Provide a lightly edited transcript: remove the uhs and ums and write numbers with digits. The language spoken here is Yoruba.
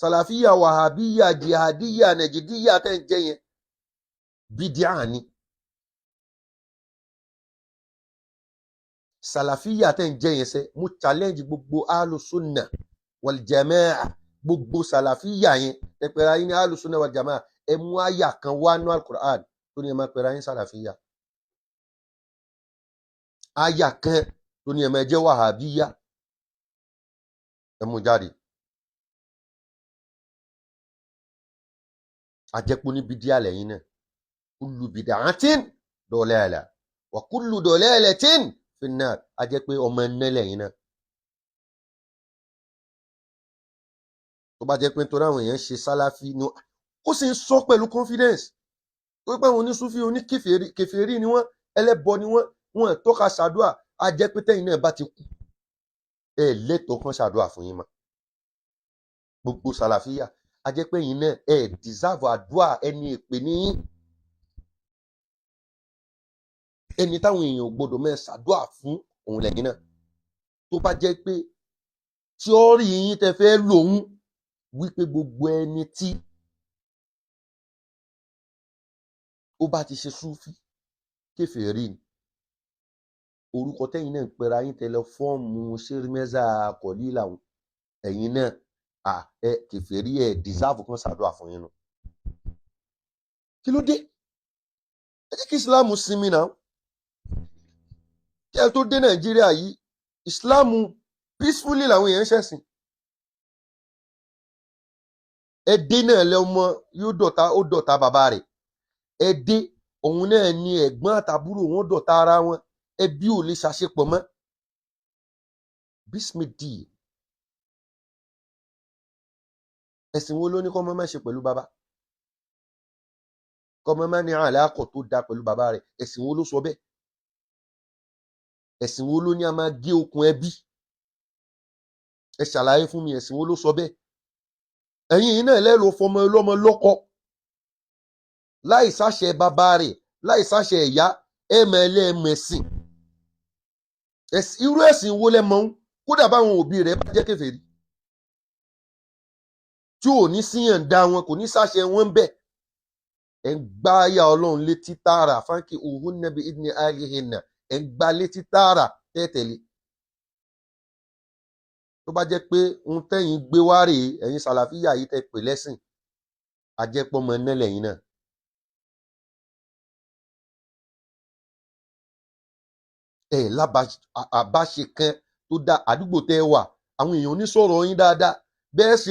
Sàlàfíà, wàhábíyà, jihadíyà, nàìjíríà tẹ́ ń jẹ́ yẹn, bídíà ni. Sàlàfíà tẹ́ ń jẹ́ yẹn sẹ́, mo challenge gbogbo alùsùnà wàlìjàmáà, gbogbo sàlàfíà yẹn ẹ pẹ̀lú ayé ní alùsùnà wàlìjàmáà, ẹ mú àyà kan wá nú alukur'an tó ní ẹ máa pẹ̀lú ayé sàlàfíà, àyà kan tó ní ẹ máa jẹ́ wàhábíyà, ẹ mú jáde. Àjẹpọ̀ ní bídíà lẹ́yìn náà, kullu bid'atin dalalah wa kullu dalalatin finnar, àjẹpẹ́ ọmọ ẹ̀ná lẹ́yìn náà. Tó bá jẹ́ pé nítorí àwọn èèyàn ṣe sálàfí ni ó sì ń sọ pẹ̀lú confidence tó pé àwọn onísúfí oníkèfèrí ni wọ́n, ẹlẹ́bọ ni wọ́n, wọn tọ́ka ṣàdúà. Á jẹ́ pé tẹ́yìn náà bá ti kú, ẹ lẹ́tọ̀ọ́ kan ṣàdúà fún yín mọ́. Gbogbo sàlàfíà, á jẹ́ pé ẹ̀yin náà ẹ deserve àdúà, ẹni èpè ní yín, ẹni táwọn èèyàn ò gbọdọ̀ máa ṣàdúà fún òun lẹ́yìn náà. Tó bá jẹ́ pé tíọ́rì yín tẹ fẹ́ lòun wípé gbogbo ẹni tí ó bá ti ṣe súfí kèfèrí ni, orúkọ tẹ́yìn náà ń pera yín tẹ́lẹ̀ fọ́ọ̀mù ṣérímẹ́sà kọ̀lí làwọn ẹ̀yin náà ẹ kèfèrí, ẹ dìsáàfù kan ṣàdúrà fún yín nù. Kí ló dé? Ẹ jẹ́ kí Islam sinmi náà. Kí ẹ tó dé Nàìjíríà yìí, Islam peacefully làwọn èèyàn ń ṣẹ̀sìn. Ẹ dé náà lẹ ọmọ yóò dọ̀tá, ó dọ̀tá bàbá rẹ̀. Ẹ dé òun náà ni ẹ̀gbọ́n àtàbúrò wọn dọ̀tá ara wọn, ẹbí ò lè ṣàṣepọ̀ mọ́. Bísímìdì, ẹ̀sìn wo ló ní kọ́ mọ́ má ṣe pẹ̀lú bàbá, kọ́ mọ́ má ní àlàkọ̀ tó da pẹ̀lú bàbá rẹ̀? Ẹ̀sìn wo ló sọ bẹ́ẹ̀? Ẹ̀sìn wo ló ní a máa gé okùn ẹbí? Ẹ ṣàlàyé fún mi, ẹ̀sìn wo ló sọ bẹ́ẹ̀? Ẹ̀yin yìí náà lẹ́rù fọmọ ọlọ́mọ lọ́kọ láì sáṣẹ bàbá rẹ̀, láì sáṣẹ ìyá, ẹ̀mọ ẹlẹ́mẹ̀sìn. Irú ẹ̀sìn wo lẹ mọ̀ ń kódà báwọn òbí rẹ̀ bá jẹ́ kèfèrí tí ò ní síyàn dá wọn, kò ní sáṣẹ wọn ń bẹ̀. Ẹ̀ ń gbá ayà Ọlọ́run létí tààrà, fáńkì òhun nàbí ìdí àlìhìnà, ẹ̀ ń gbá létí tààrà tẹ́tẹ̀lé. Tó bá jẹ́ pé ohun tẹ́yìn gbé wá rèé, ẹ̀yin sàlàfíà yìí tẹ́ pè lẹ́sìn, ajẹ́pọ̀mọ náà lẹ́yìn náà. Ẹ lábàáṣe kan tó dá àdúgbò tẹ́ wà, àwọn èèyàn onísọ̀rọ̀ yín dáadáa bẹ́ẹ̀ ṣe.